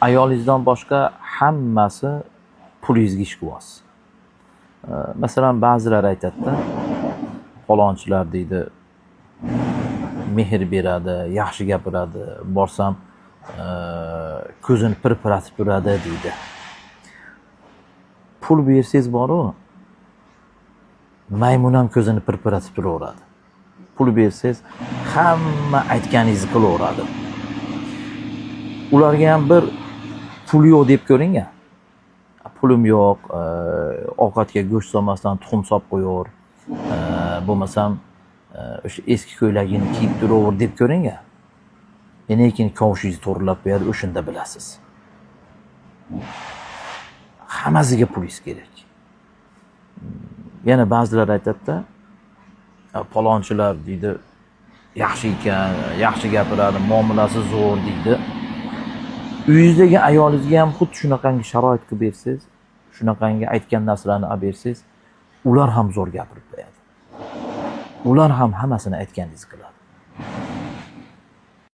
Ayolingizdan boshqa hammasi pulingizga ishqiboz. Masalan, ba'zilar aytadi-da, falonchilar deydi, mehr beradi, yaxshi gapiradi, borsam ko'zini pirpiratib turadi deydi. Pul bersangiz boru, maymun ham ko'zini pirpiratib turaveradi. Pul bersangiz hamma aytganingizni qilaveradi. Ularga ham bir pul yo'q deb ko'ring a. Pulim yo'q, ovqatga go'sht solmasdan tuxum solib qo'yaver, bo'lmasam o'sha eski ko'ylagingni kiyib turaver deb ko'ring a. Keyin kovushingizni to'g'rilab qo'yadi, o'shanda bilasiz. Hammasiga pulingiz kerak. Yana ba'zilar aytadi-da, falonchilar deydi, yaxshi ekan, yaxshi gapiradi, muomalasi zo'r deydi. Uyingizdagi ayolingizga ham xuddi shunaqangi sharoit qilib bersangiz, shunaqangi aytgan narsalarni olib bersangiz, ular ham zo'r gapirib qo'yadi. Ular ham hammasini aytganingizni qiladi.